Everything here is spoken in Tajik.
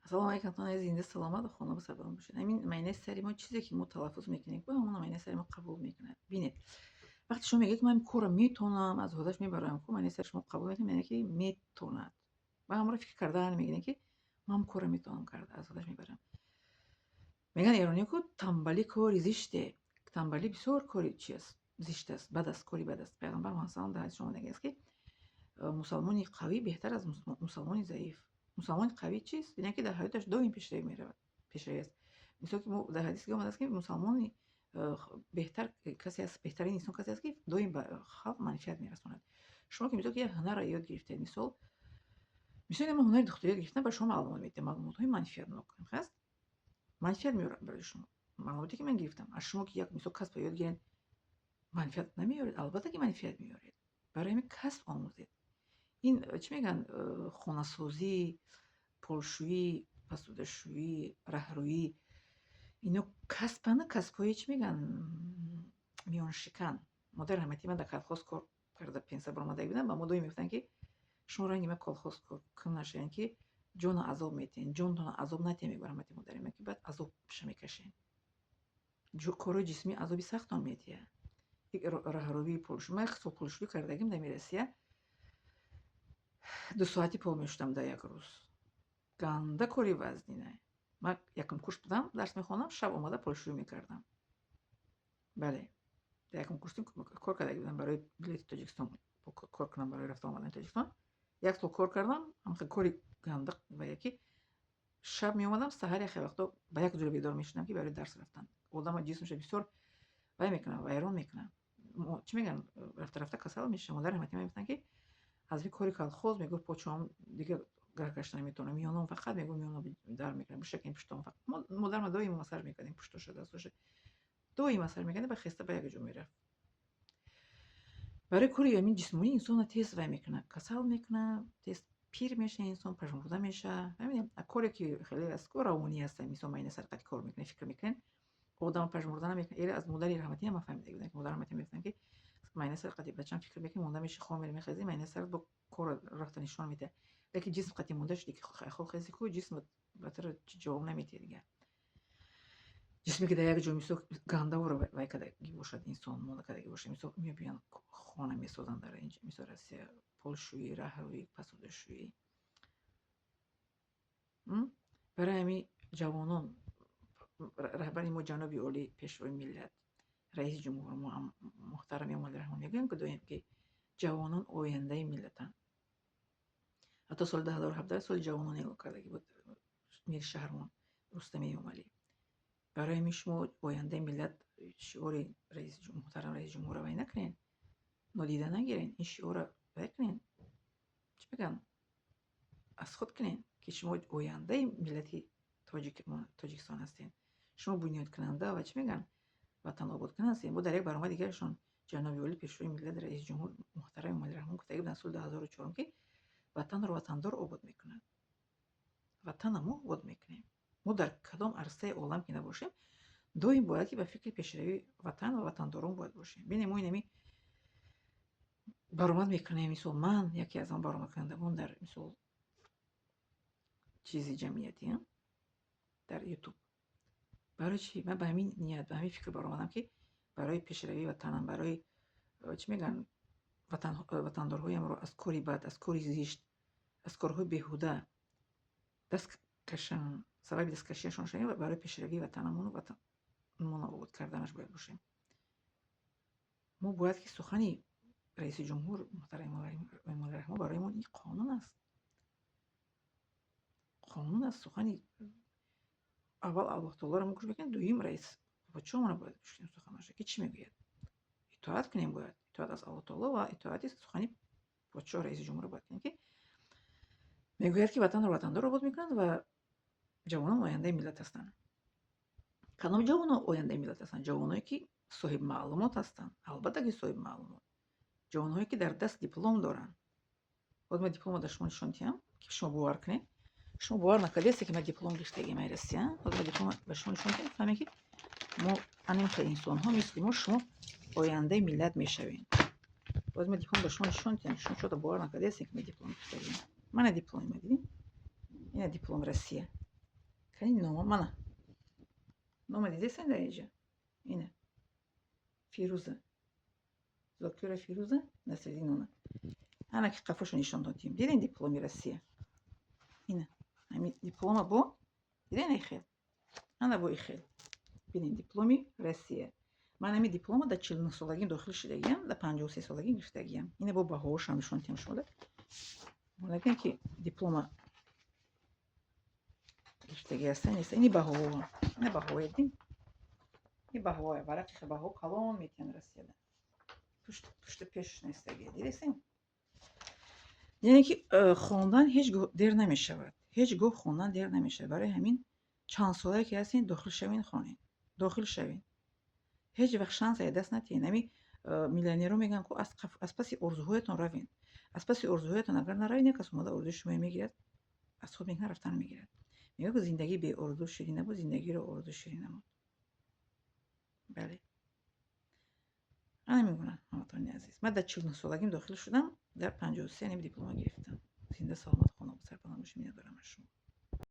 Ассалому алайкум, тон зинда, саломат ва хона сарбаланд бошед. Ҳамин майнаи сари мо, чизе ки мо талаффуз мекунем, ку ҳамон майнаи сари мо қабул мекунад. Бинед, вақте шумо мегӯед, ки ман корро метавонам, аз уҳдаш мебароям, ку майнаи сари шумо қабул мекунад, яъне ки метавонад. Ва ҳамонро фикр кардан мегирем, ки ман корро метавонам карда, аз уҳдаш мебарам. Мегӯянд эрониё ку: «Тамбалӣ кори зиште». Тамбалӣ бисёр кори чи аст? Зишт аст, бад аст, кори бад аст. Пайғамбар Муҳаммад дар ҳадисшон омадагӣ аст, ки мусалмони қавӣ беҳтар аз мусалмони заиф. Мусалмони қавӣ чист? Яъне ки дар ҳаёташ доим пешравӣ меравад, пешравӣ аст. Мисол ки мо дар ҳадис омадааст, ки мусалмони беҳтар касе аст, беҳтарин инсон касе аст, ки доим ба халқ манфиат мерасонад. Шумо ки, мисол, ки як ҳунарро ёд гирифтед, мисол, ман ҳунари духтурӣ ёд гирифтам, ба шумо маълумот медиҳам, маълумотҳои манфиатнок ҳаст, манфиат меорад барои шумо маълумоте, ки ман гирифтам. Аз шумо ки як, мисол, касбро ёд гиред, манфиат намеоред? Албатта ки манфиат меоред. Барои ҳамин касб омӯзед. Ин чӣ мегӯянд, хонасозӣ, полшӯӣ, пасудашӯӣ, раҳрӯӣ, ино касбанд, касбҳои, чӣ мегӯянд, миёншикан. Модари раҳматии ман дар колхоз кор карда, пенсия баромадагӣ буданд, ба мо доим мегуфтанд, ки шумо ранги ман колхоз кор кун нашавед, ки ҷонро азоб метиҳед, ҷонтонро азоб натиҳед, мегӯяд раҳмати модари ман, ки баъд азобша мекашед. Корҳои ҷисмӣ азоби сахтон метиҳад. Раҳрӯӣ, полшӯӣ, ман як сол полшӯӣ кардагим дар Россия, 2 соатӣ пол мешудам дар як рӯз. Ганда кори вазнина. Ман якум курс будам, дарс мехондам, шаб омада полшӯӣ мекардам. Бале, дар якум курси кор кардаги будам, барои билети Тоҷикистон кор кунам, барои рафта омадани Тоҷикистон. Як сол кор кардам, ҳамхел кори ганда ва яки шаб меомадам, саҳар яхе вақто ба як ҷо бедор мешудам, ки барои дарс рафтан. Одама ҷисмша бисёр вай мекунад, вайрон мекунад. Чӣ мегӯянд, рафта рафта касал мешавам. Модари раҳматӣ ман мегуфтанд, ки аз ин кори колхоз, мегуфт, почаам дигар гаҳ гашта наметавонам, миёнам фақат, мегӯ, миёнам дард мекунад, бишакем пуштам фақат. Модарам доим массаж мекардем, пуштоша, дастоша доим массаж мекардем, ба хеста ба як ҷо мерафт. Барои кори ҳамин ҷисмонӣ инсонро тез вай мекунад, касал мекунад, тез пир мешавад инсон, пажмурда мешавад. Фаҳмидем? Коре ки хеле аст, равонӣ аст, инсон майна сарқати кор мекунад, фикр мекунад, одам пажмурда намекунад. Эра аз модари раҳматӣ ҳам ман фаҳмида будам, ки модари раҳматӣ мегуфтанд, ки майна сарқати бачам фикр мекунӣ, монда меши, хоб мерӣ, мехезӣ, майна сарат бо корро рафта нишон медиҳад. Лекин ҷисм қати монда шуди, ки хоб хези ку, ҷисм ба туро ҷавоб намедиҳад дигар. Ҷисме ки дар як ҷо, мисол, гандаворо вай кардагӣ бошад, инсон монда кардагӣ бошад, мисол, мебиёянд, хона месозанд дар инҷа, мисол, Россия, полшӯӣ, раҳрӯӣ, пасудашӯӣ. Барои ҳамин ҷавонон, раҳбари мо, ҷаноби олӣ, пешвои миллат, раиси ҷумҳур муҳтарам Эмомалӣ Раҳмон мегӯянд ки доим, ки ҷавонон ояндаи миллатанд. Ҳатто соли 2017 соли ҷавонон эълон кардагӣ буд мери шаҳрмон Рустами Эмомалӣ. Барои ҳамин шумо ояндаи миллат, шиори муҳтарам раиси ҷумҳурро вай накунед, нодида нагиред, ин шиорро вай кунед, чӣ мегӯянд, аз худ кунед, ки шумо ояндаи миллати Тоҷикистон ҳастед. Шумо бунёдкунанда ва, чӣ мегӯянд, ватанободкунанда ҳастед. Бо дар як баромади дигарашон ҷаноби олӣ, пешвои миллат, раиси ҷумҳур муҳтарам Эмомалӣ Раҳмон гуфтагӣ буданд соли 2004-ум, ки ватанро ватандор обод мекунад. Ватанро мо обод мекунем. Мо дар кадом арсаи олам ки набошем, доим бояд ки ба фикри пешравии ватан ва ватандорон бояд бошем. Бинем, мо инами баромад мекунем, мисол, ман яке аз он баромадкунандагон дар, мисол, чизи ҷамъиятӣ дар Ютуб. Барои чӣ? Ман ба ҳамин ният, ба ҳамин фикр баромадам, ки барои пешравии ватанам, барои, чӣ мегӯянд, ватандорҳоямро аз кори бад, аз кори зишт, аз корҳои беҳуда даст кашам, сабаби дасткашиашон шавем ва барои пешравии ватанамону ватанмон обод карданаш бояд бошем. Мо бояд ки сухани раиси ҷумҳур муҳтарам Эмомалӣ Раҳмон барои мо ин қонун аст, қонун аст. Сухани аввал Аллоҳ таолоро мо гӯш мекунем, дуюм раис подшоҳмонро бояд гӯш кунем, суханоша ки чӣ мегӯяд. Итоат кунем бояд, итоат аз Аллоҳ таоло ва итоати сухани подшоҳ, раиси ҷумҳурро бояд кунем, ки мегӯяд, ки ватанро ватандор обод мекунанд ва ҷавонон ояндаи миллат ҳастанд. Кадом ҷавонон ояндаи миллат ҳастанд? Ҷавоное ки соҳиби маълумот ҳастанд, албатта ки соҳиби маълумот, ҷавонҳое ки дар даст диплом доранд. Боз ман дипломро дар шумо нишон диҳам, ки шумо бовар кунед. Шумо бовар накардаест, ки ман диплом гирифтагиам ай Россия. Боз ман диплом ба шумо нишон диҳам, фаҳмед, ки мо анин хел инсонҳо мисли мо, шумо ояндаи миллат мешавем. Боз ман диплом ба шумо нишон диҳам, шумо чота бовар накардаестед, ки ман диплом гирифтагиам. Мана дипломи ма, дидем, ина диплом Россия. Кани нома, мана нома дидесен дар инҷа? Ина, Фирӯза Зокира, Фирӯза Насриддиновна. Ана ки қафошо нишон додем. Диден дипломи Россия? Ина, ҳамин диплома бо диден, и хел, ана бо и хел. Бинед, дипломи Россия. Ман ҳамин диплома дар 49 солагим дохил шудагиам, дар 53 солагим гирифтагиам. Ина бо баҳоошам нишон диҳам шумода. Накунед, ки диплома гирифтагӣ ҳаста, нест. Ини баҳоҳо, ина баҳоҳое дидем, ин баҳоҳое, варақи баҳо калон метиҳанд Россияда, пушти пеш нестагӣ. Дидесем? Яъне ки хондан ҳеҷ гоҳ дер намешавад, ҳеҷ гоҳ хондан дер намешавад. Барои ҳамин чанд солае ки ҳастен, дохил шавен, хонед, дохил шавен, ҳеҷ вақт шанс аз даст натиҳед. Ҳами миллионерҳо мегӯянд ку, аз паси орзуҳоятон равен. Аз паси орзуҳоятон агар наравед, як кас омада орзуи шуморо мегирад, аз худ мекунад, рафтан мегирад. Мегӯяд ку, зиндагӣ беорзу ширин набуд, зиндагиро орзу ширин намуд. Бале, ана мегӯна, ҳамватанони азиз, ман дар 49 солагим дохил шудам, дар 53 ним диплома гирифтам. Зинда, саломат, хона сарпаноҳ бошед. Миннатдорам аз шумо.